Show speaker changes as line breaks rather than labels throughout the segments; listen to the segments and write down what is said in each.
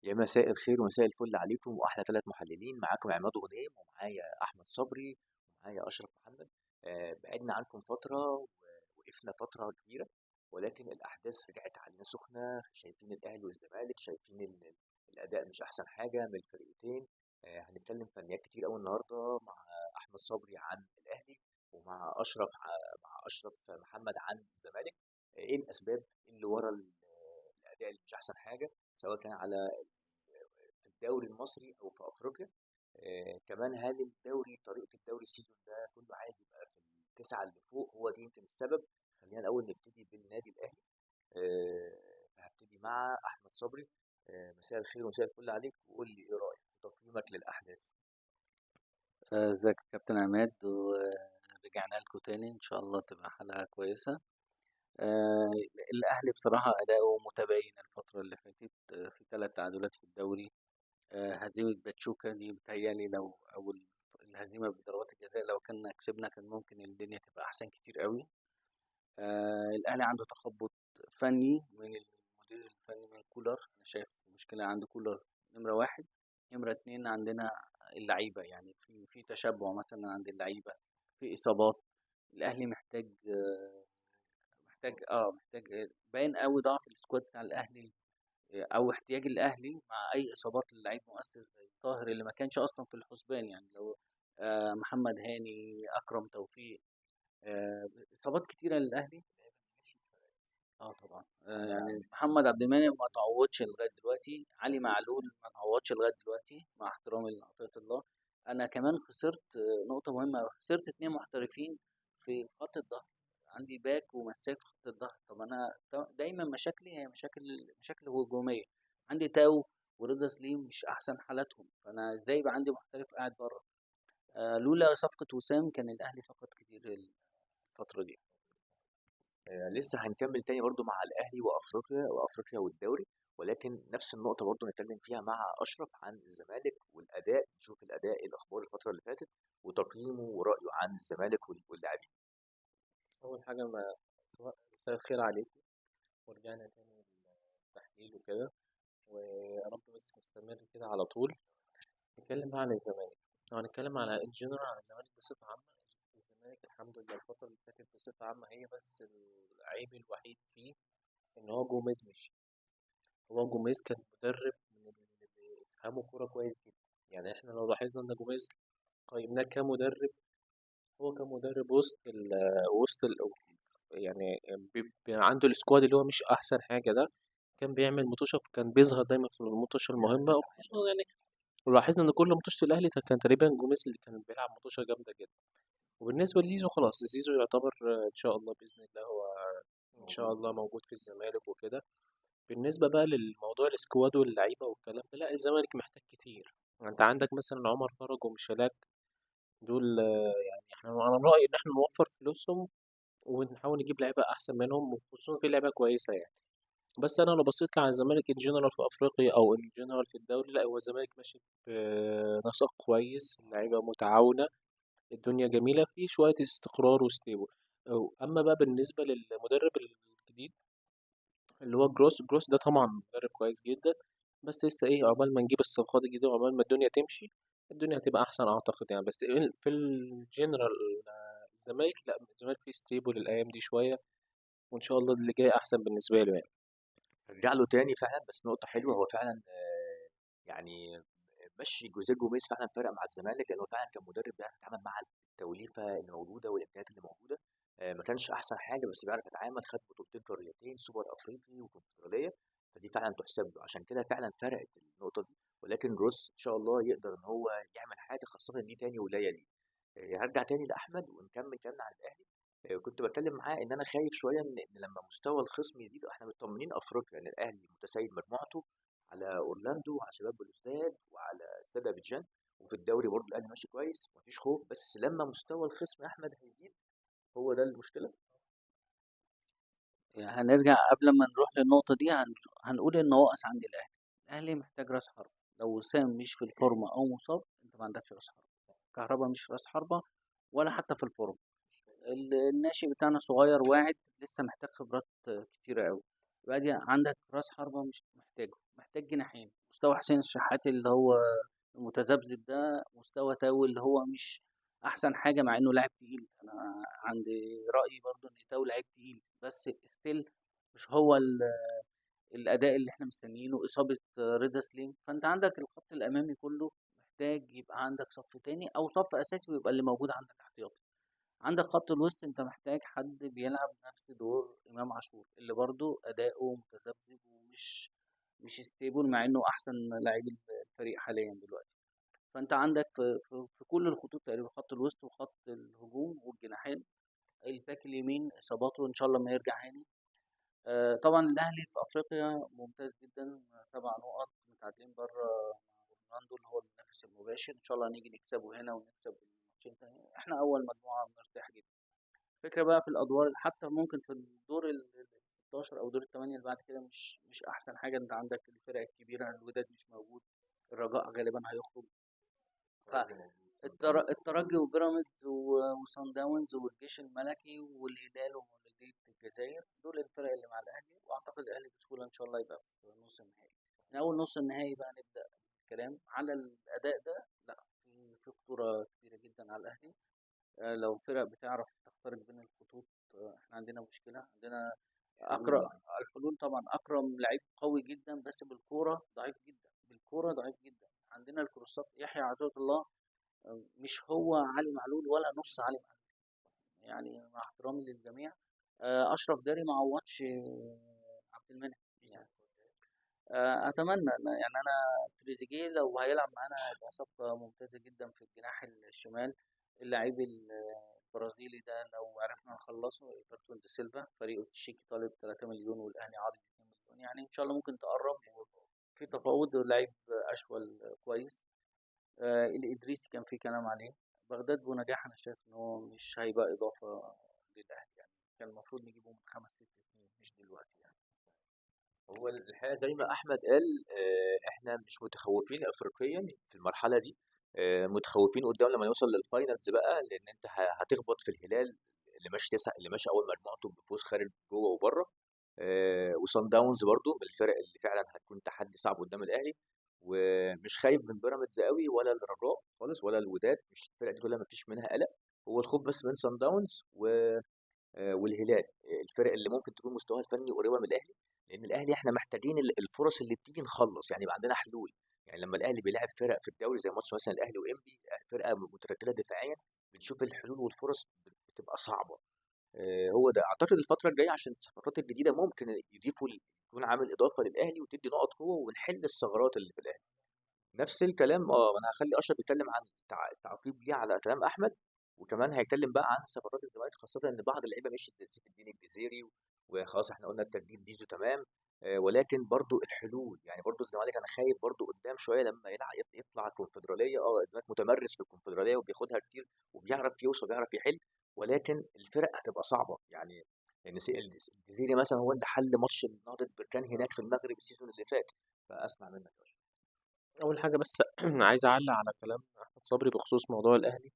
يا مساء الخير ومساء الفل عليكم واحلى ثلاث محللين معاكم عماد غنيم ومعايا احمد صبري ومعايا اشرف محمد. بعدنا عنكم فترة ووقفنا فترة كبيرة، ولكن الاحداث رجعت علينا سخنة. شايفين الاهلي والزمالك، شايفين الاداء مش احسن حاجة من الفرقتين. هنتكلم فنيات كتير قوي النهارده مع احمد صبري عن الاهلي ومع اشرف محمد عن الزمالك. ايه الاسباب اللي ورا الاداء اللي مش احسن حاجة، سواء كان على في الدوري المصري او في افريقيا. كمان هل الدوري، طريقه الدوري ال season ده كله عايز يبقى في التسعة اللي فوق، هو دي يمكن السبب. خلينا الاول نبتدي بالنادي الاهلي. هبتدي مع احمد صبري. مساء الخير ومساء الفل عليك، وقول لي ايه رايك وتقييمك للاحداث.
ازيك يا كابتن عماد، ورجعنا لكم تاني ان شاء الله تبقى حلقة كويسة. الاهلي بصراحة اداؤه متباين الفترة اللي فاتت. في 3 تعادلات في الدوري. هزيمة باتشوكا دي بتهيألي لو أو الهزيمة بضربات الجزاء لو كنا كسبنا كان ممكن الدنيا تبقى أحسن كتير قوي. الأهلي عنده تخبط فني من المدير الفني من كولر. أنا شايف مشكلة عند كولر نمرة 1. نمرة 2 عندنا اللعيبة، يعني في تشبع مثلا عند اللعيبة، في إصابات. الأهلي محتاج باين قوي ضعف ال squad بتاع الأهلي، او احتياج الاهلي مع اي اصابات للعيب مؤثر زي طاهر اللي ما كانش اصلا في الحسبان. يعني لو محمد هاني، اكرم توفيق، اصابات كتيرة للاهلي. طبعا. يعني محمد عبد المنعم ما تعوضش لغاية دلوقتي، علي معلول ما تعوضش لغاية دلوقتي مع احترامي لعطيه الله. انا كمان خسرت نقطة مهمة، خسرت 2 محترفين في خط الظهر، عندي باك ومساك في خط الظهر. طب انا دايما مشاكلي هي مشاكل هجومية، عندي تاو ورضا سليم مش احسن حالاتهم، فانا ازاي يبقى عندي محترف قاعد بره؟ لولا صفقة وسام كان الاهلي فقد كتير الفترة دي.
لسه هنكمل تاني برضو مع الاهلي وافريقيا والدوري، ولكن نفس النقطة برضو نتكلم فيها مع اشرف عن الزمالك والاداء. نشوف الاداء، ايه الاخبار الفترة اللي فاتت وتقييمه ورايه عن الزمالك واللاعبين.
أول حاجة مساء الخير عليكم، ورجعنا تاني للتحليل وكده، ويا رب بس نستمر كده على طول. نتكلم بقى عن الزمالك، لو هنتكلم على in general عن الزمالك بصفة عامة، الزمالك الحمد لله الفترة اللي فاتت بصفة عامة هي بس العيب الوحيد فيه إن هو جوميز مشي. هو جوميز كان مدرب من اللي بيفهموا كورة كويس جدا. يعني إحنا لو لاحظنا إن جوميز قيمناه كمدرب، هو كمدرب وسط ال وسط ال يعني عنده ال squad اللي هو مش أحسن حاجة ده، كان بيعمل مطوشة، كان بيظهر دايما في المطوشة المهمة، وخصوصا يعني ولاحظنا إن كل مطوشة الأهلي كان تقريبا جوميز اللي كان بيلعب مطوشة جامدة جدا. وبالنسبة لزيزو خلاص، زيزو يعتبر إن شاء الله بإذن الله هو إن شاء الله موجود في الزمالك وكده. بالنسبة بقى للموضوع ال squad واللعيبة والكلام ده، لا الزمالك محتاج كتير. أنت عندك مثلا عمر فرج ومشلاك دول، يعني احنا انا رأيي ان احنا نوفر فلوسهم ونحاول نجيب لعيبة احسن منهم، وخصوصا في لعيبة كويسة يعني. بس انا لو بصيت على الزمالك in general في افريقيا او in general في الدوري، لا هو الزمالك ماشي بنسق كويس، اللعيبة متعاونة، الدنيا جميلة، في شوية استقرار و stable. اما بقى بالنسبة للمدرب الجديد اللي هو جروس، جروس ده طبعا مدرب كويس جدا، بس لسه عقبال ما نجيب الصفقات الجديدة وعقبال ما الدنيا تمشي الدنيا هتبقى احسن اعتقد يعني. بس في الجنرال الزمالك لا، الزمالك فيه stable الايام دي شوية، وان شاء الله اللي جاي احسن بالنسبة له يعني.
رجع له تاني فعلا. بس نقطة حلوة، هو فعلا، يعني مشي جوزيه جوميز فعلا فرق مع الزمالك، لانه فعلا كان مدرب بيعرف يتعامل مع التوليفه اللي موجودة والامكانيات اللي موجودة. ما كانش احسن حاجة بس بيعرف يتعامل، خد بطولتين قاريتين، سوبر افريقي وكونفدراليه، فدي فعلا تحسب له، عشان كده فعلا فرقت النقطة دي. ولكن جروس ان شاء الله يقدر ان هو يعمل حاجة، خاصة ان دي تاني ولاية ليه. هرجع تاني لاحمد ونكمل كلامنا عن الاهلي. كنت بتكلم معاه ان انا خايف شوية ان لما مستوى الخصم يزيد، احنا مطمنين افريقيا ان الاهلي متسيد مجموعته على اورلاندو وعلى شباب بلوزداد وعلى استاد ابيجان، وفي الدوري برضه الاهلي ماشي كويس مفيش خوف، بس لما مستوى الخصم يا احمد هيزيد هو ده المشكلة.
يعني هنرجع قبل ما نروح للنقطة دي، هنقول النواقص عند الاهلي. الاهلي محتاج راس حربه، لو وسام مش في الفورمة او مصاب انت ما عندكش راس حربه، كهربا مش راس حربه ولا حتى في الفورمة، الناشئ بتاعنا صغير واعد لسه محتاج خبرات كتيرة قوي. يبقى دي عندك راس حربة مش محتاجه، محتاج جناحين. مستوى حسين الشحات اللي هو المتذبذب ده، مستوى تاو اللي هو مش احسن حاجة مع انه لاعب تقيل. انا عندي رايي برضو ان تاو لعيب تقيل، بس still مش هو الاداء اللي احنا مستنيينه. اصابه رضا سليم، فانت عندك الخط الامامي كله محتاج يبقى عندك صف تاني او صف اساسي، ويبقى اللي موجود عندك احتياطي. عندك خط الوسط انت محتاج حد بيلعب نفس دور امام عاشور اللي برضو اداؤه متذبذب ومش مش stable، مع انه احسن لعيب الفريق حاليا دلوقتي. فانت عندك في كل الخطوط تقريبا، خط الوسط وخط الهجوم والجناحين. الباك اليمين اصاباته ان شاء الله ما يرجع هاني. طبعا الاهلي في افريقيا ممتاز جدا، 7 نقط متعادلين بره مع اورلاندو اللي هو المنافس المباشر. ان شاء الله نيجي نكسبه هنا ونكسب الماتشين تاني. احنا اول مجموعة مرتاح جدا. الفكرة بقى في الادوار، حتى ممكن في الدور ال 16 او دور الثمانية اللي بعد كده مش احسن حاجة. انت عندك الفرق الكبيرة، الوداد مش موجود، الرجاء غالبا هيخرج، الترجي وبيراميدز وصن داونز والجيش الملكي والهلال ومولودية الجزائر، دول الفرق اللي مع الاهلي. واعتقد الاهلي بسهولة ان شاء الله يبقى في نص النهائي. من اول نص النهائي بقى نبدا الكلام على الاداء ده. لا، في خطورة كبيرة جدا على الاهلي. لو فرق بتعرف تخترق بين الخطوط، احنا عندنا مشكلة. عندنا اكرم الحلول طبعا، اكرم لعيب قوي جدا بس بالكورة ضعيف جدا، بالكورة ضعيف جدا. عندنا الكروسات، يحيى عطية الله مش هو علي معلول ولا نص علي معلول، يعني مع احترامي للجميع. اشرف داري ما عوضش عبد المنعم يعني. اتمنى يعني انا تريزيجيه لو هيلعب معانا هيبقى صفقة ممتازة جدا في الجناح الشمال. اللاعب البرازيلي ده لو عرفنا نخلصه، ايفرتون دي سيلفا، فريقه التشيكي طالب 3 مليون والاهلي عارض 2 مليون، يعني ان شاء الله ممكن تقرب في تفاوض. لعيب اشول كويس. الادريسي كان في كلام عليه. بغداد بونجاح انا شايف ان هو مش هيبقى اضافه للاهلي، يعني كان المفروض نجيبه من 5 6 سنين مش دلوقتي يعني.
هو الحقيقة زي ما احمد قال، احنا مش متخوفين افريقيا في المرحلة دي، متخوفين قدام لما نوصل لل finals بقى، لان انت هتخبط في الهلال اللي ماشي 9، اللي ماشي اول مجموعته بفوز خارج جوه وبره، وصن داونز برضو من الفرق اللي فعلا هتكون تحدي صعب قدام الاهلي. ومش خايف من بيراميدز قوي ولا الرجاء خالص ولا الوداد، مش الفرق دي كلها مفيش منها قلق. هو الخوف بس من صن داونز والهلال، الفرق اللي ممكن تكون مستواها الفني قريبه من الاهلي، لان الاهلي احنا محتاجين الفرص اللي بتيجي نخلص، يعني يبقى عندنا حلول. يعني لما الاهلي بيلعب فرق في الدوري زي ماتش مثلا الاهلي وانبي، فرقه مترتله دفاعيا، بنشوف الحلول والفرص بتبقى صعبة. هو ده اعتقد الفترة الجاية عشان الصفقات الجديدة ممكن يضيفوا يكون عامل اضافه للاهلي وتدي نقط قوة ونحل الثغرات اللي في الاهلي. نفس الكلام انا هخلي اشرف يتكلم عن تعقيب ليه على كلام احمد، وكمان هيتكلم بقى عن صفقات الزمالك، خاصة ان بعض اللعيبة مشيت زي سيف الدين الجزيري، وخلاص احنا قلنا التجديد زيزو تمام، ولكن برضو الحلول، يعني برضو الزمالك انا خايف برضو قدام شوية لما يطلع الكونفدراليه. الزمالك متمرس في الكونفدراليه وبياخدها كتير وبيعرف يوصل وبيعرف يحل، ولكن الفرق هتبقى صعبة. يعني لان الجزيري مثلا هو اللي حل ماتش نهضة بركان هناك في المغرب ال season اللي فات. فاسمع منك يا اشرف.
اول حاجة بس عايز اعلق على كلام احمد صبري بخصوص موضوع الاهلي.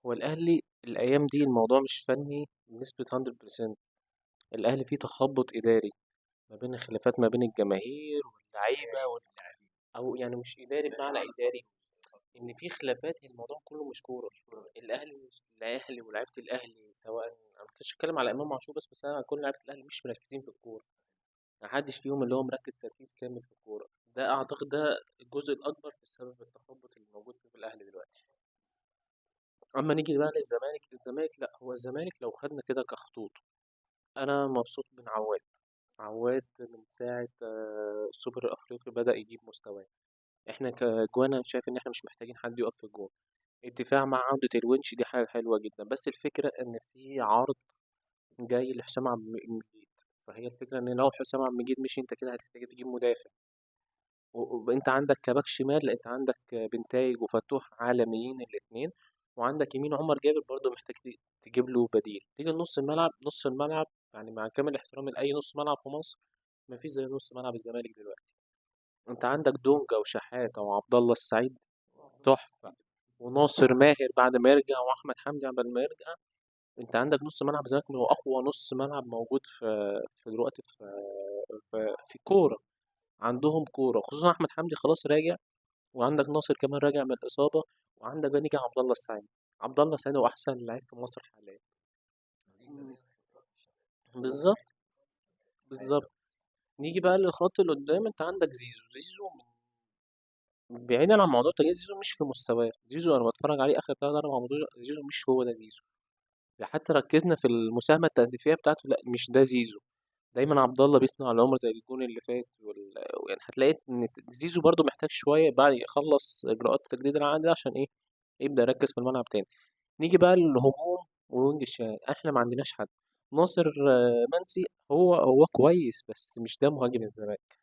هو الاهلي الايام دي الموضوع مش فني بنسبة 100%، الاهلي فيه تخبط اداري ما بين الخلافات ما بين الجماهير واللعيبة او يعني مش اداري بمعنى اداري، ان في خلافات. الموضوع كله مش كورة. الاهلي مش الاهلي ولاعيبه الاهلي، سواء انا ما كنتش اتكلم على امام عاشور بس انا كل لعيبة الاهلي مش مركزين في الكورة، ما حدش فيهم اللي هو مركز تركيز كامل في الكورة. ده اعتقد ده الجزء الاكبر في سبب التخبط اللي موجود في الاهلي دلوقتي. اما نيجي بقى للزمالك، الزمالك لا، هو الزمالك لو خدنا كده كخطوط، انا مبسوط من عواد. عواد من ساعة السوبر الافريقي بدا يجيب مستواه. احنا كجوانا شايف ان احنا مش محتاجين حد يقف في الجون. الدفاع مع عودة الونش دي حاجة حلوة جدا، بس الفكرة ان في عرض جاي لحسام عبد المجيد، فهي الفكرة ان لو حسام عبد المجيد مشي انت كده هتحتاج تجيب مدافع، وانت عندك كباك شمال، انت عندك بنتايج وفتوح عالميين الاتنين، وعندك يمين عمر جابر برضه محتاج تجيب له بديل. تيجي لنص الملعب، نص الملعب يعني مع كامل احترامي لأي نص ملعب في مصر، مفيش زي نص ملعب الزمالك دلوقتي. انت عندك دونجا وشحاتة وعبد الله السعيد تحفة، وناصر ماهر بعد ما يرجع، واحمد حمدي بعد ما يرجع. انت عندك نص ملعب الزمالك هو اقوى نص ملعب موجود في دلوقتي في كورة، عندهم كورة، خصوصا احمد حمدي خلاص راجع، وعندك ناصر كمان راجع من الاصابة، وعندك بقى نيجي عبد الله السعيد. عبد الله السعيد هو احسن لعيب في مصر حاليا. بالظبط بالظبط. نيجي بقى للخط اللي قدام، انت عندك زيزو. زيزو بعيدا عن موضوع التجديد، زيزو مش في مستواه. زيزو انا بتفرج عليه اخر 3 4 ماتشات، زيزو مش هو ده زيزو. حتى ركزنا في المساهمة التهديفيه بتاعته، لا مش ده زيزو. دايما عبد الله بيصنع العمر زي الجون اللي فات يعني هتلاقي ان زيزو برده محتاج شوية بعد يخلص اجراءات تجديد العقد ده عشان ايه يبدا يركز في الملعب تاني. نيجي بقى للهجوم و wing الشمال، احنا ما عندناش حد. ناصر منسي هو كويس، بس مش ده مهاجم الزمالك.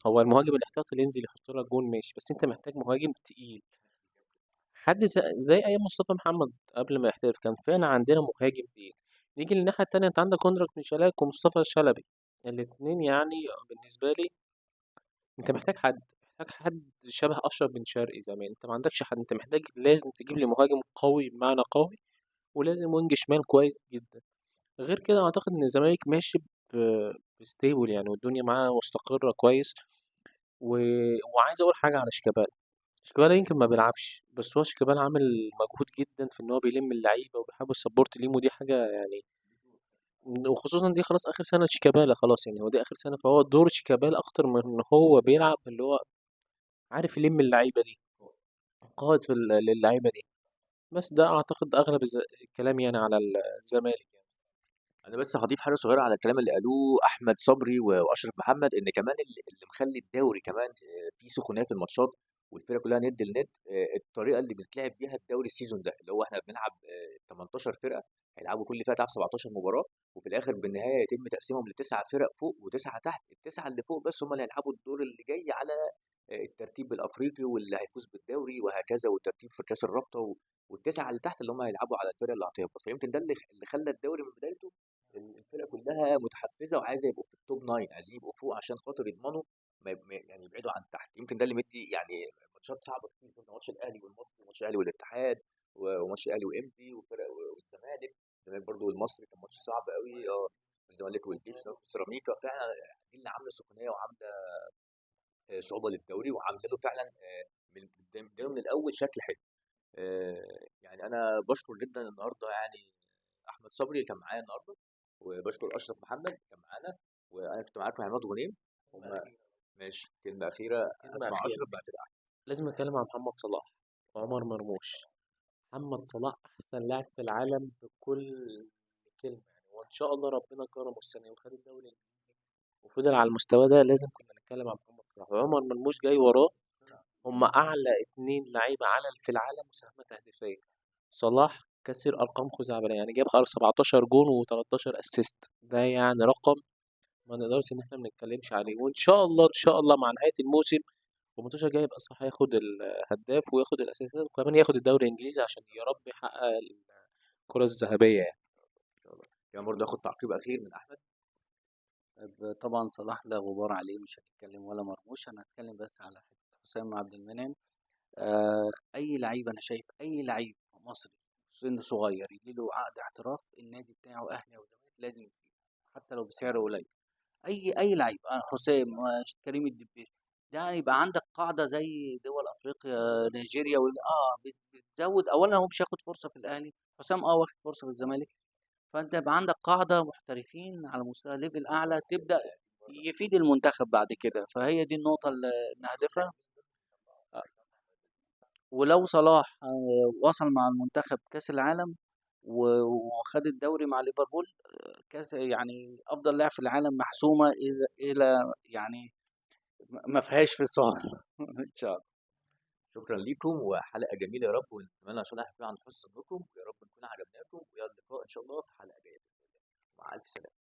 هو المهاجم الاحتياطي اللي ينزل يحط لك جون ماشي، بس انت محتاج مهاجم تقيل، حد زي ايام مصطفى محمد قبل ما يحترف كان فعلا عندنا مهاجم تقيل. نيجي للناحيه التانية، انت عندك كونراد ميشالاك ومصطفى شلبي، الاتنين يعني بالنسبة لي انت محتاج حد، محتاج حد شبه اشرف بن شرقي زمان. انت ما عندكش حد، انت محتاج لازم تجيب لي مهاجم قوي بمعنى قوي، ولازم wing شمال كويس جدا. غير كده اعتقد ان الزمالك ماشي ب stable يعني، والدنيا معاه مستقره كويس. وعايز اقول حاجة على شيكابالا. شيكابالا يمكن ما بيلعبش، بس هو شيكابالا عامل مجهود جدا في ان هو بيلم اللعيبة وبيحاول support ليهم، ودي حاجة يعني، وخصوصا دي خلاص اخر سنة شيكابالا، خلاص يعني هو دي اخر سنة، فهو دور شيكابالا اكتر من ان هو بيلعب، اللي هو عارف يلم اللعيبة دي، قائد في للعيبة دي. بس ده اعتقد اغلب الكلام يعني على الزمالك يعني.
انا بس هضيف حاجة صغيرة على الكلام اللي قالوه احمد صبري واشرف محمد، ان كمان اللي مخلي الدوري كمان فيه سخونيه في الماتشات والفرق كلها ند لند، الطريقة اللي بنتلعب بيها الدوري ال season ده، اللي هو احنا بنلعب 18 فرقه هيلعبوا كل فرقه تلعب 17 مباراة، وفي الاخر بالنهاية يتم تقسيمهم لتسعة فرق فوق وتسعة تحت. التسعة اللي فوق بس هم اللي هيلعبوا الدور اللي جاي على الترتيب الافريقي واللي هيفوز بالدوري وهكذا، والترتيب في كاس الرابطة، والتسعه اللي تحت اللي هم هيلعبوا على الفرق اللي هتهبط. فيمكن ده اللي خلى الدوري من بدايته الفرقة كلها متحفزه وعايزه يبقوا في ال top 9، عايزين يبقوا فوق عشان خاطر يضمنوا يعني يبعدوا عن تحت. يمكن ده اللي مدي يعني ماتشات صعبة كتير، شفنا ماتش الاهلي والمصري وماتش الاهلي والاتحاد وماتش الاهلي وانبي وفرق والزمالك، الزمالك برضو والمصري كان ماتش صعب قوي، الزمالك والجيش سيراميكا. فعلا دي اللي عامله سخونيه وعامله صعوبة للدوري، وعامله له فعلا من الاول شكل حلو. يعني انا بشكر جدا النهارده يعني احمد صبري كان معايا النهارده، وبشكر اشرف محمد كان معانا، وانا كنت معاكم عماد غنيم. ماشي، كلمة اخيرة اسمع اشرف بعد كده.
لازم اتكلم عن محمد صلاح وعمر مرموش. محمد صلاح احسن لاعب في العالم بكل كلمة يعني، وان شاء الله ربنا كرمه السنة وخد الدوري الانجليزي وفضل على المستوى ده. لازم كنا نتكلم عن محمد صلاح وعمر مرموش جاي وراه، هم اعلى 2 لعيبة في العالم مساهمة تهديفيه. صلاح كسر ارقام خزعبليه يعني، جاب 17 جون و13 assist، ده يعني رقم ما نقدرش ان احنا ما نتكلمش عليه. وان شاء الله ان شاء الله مع نهاية الموسم 18 جاي يبقى صح، هياخد الهداف وياخد ال assist وكمان ياخد الدوري الانجليزي عشان يا رب يحقق الكره الذهبية يعني.
ان شاء الله. كمان برضه اخد تعقيب اخير من احمد.
طبعا صلاح لا غبار عليه، مش هتكلم ولا مرموش، انا هتكلم بس على حسام عبد المنعم. اي لعيب، انا شايف اي لعيب مصري سن صغير يجي له عقد احتراف النادي بتاعه اهلي او زمالك لازم يسيبه حتى لو بسعر قليل. اي لعيب، حسام، كريم الدبيس، ده يبقى عندك قاعدة زي دول افريقيا، نيجيريا بتزود. اولا هو مش هياخد فرصة في الاهلي، حسام واخد فرصة في الزمالك، فانت يبقى عندك قاعدة محترفين على مستوى level اعلى تبدا يفيد المنتخب بعد كده. فهي دي النقطة اللي نهدفها. ولو صلاح وصل مع المنتخب كاس العالم وخد الدوري مع ليفربول، كاس يعني افضل لاعب في العالم محسومة الى يعني ما فيهاش فصال ان شاء الله.
شكرا لكم، وحلقه جميلة يا رب، ونتمنى ان شاء الله نكون عند حسن ظنكم، ويا رب نكون عجبناكم، والى اللقاء ان شاء الله في حلقة جاية باذن الله. مع الف سلامه.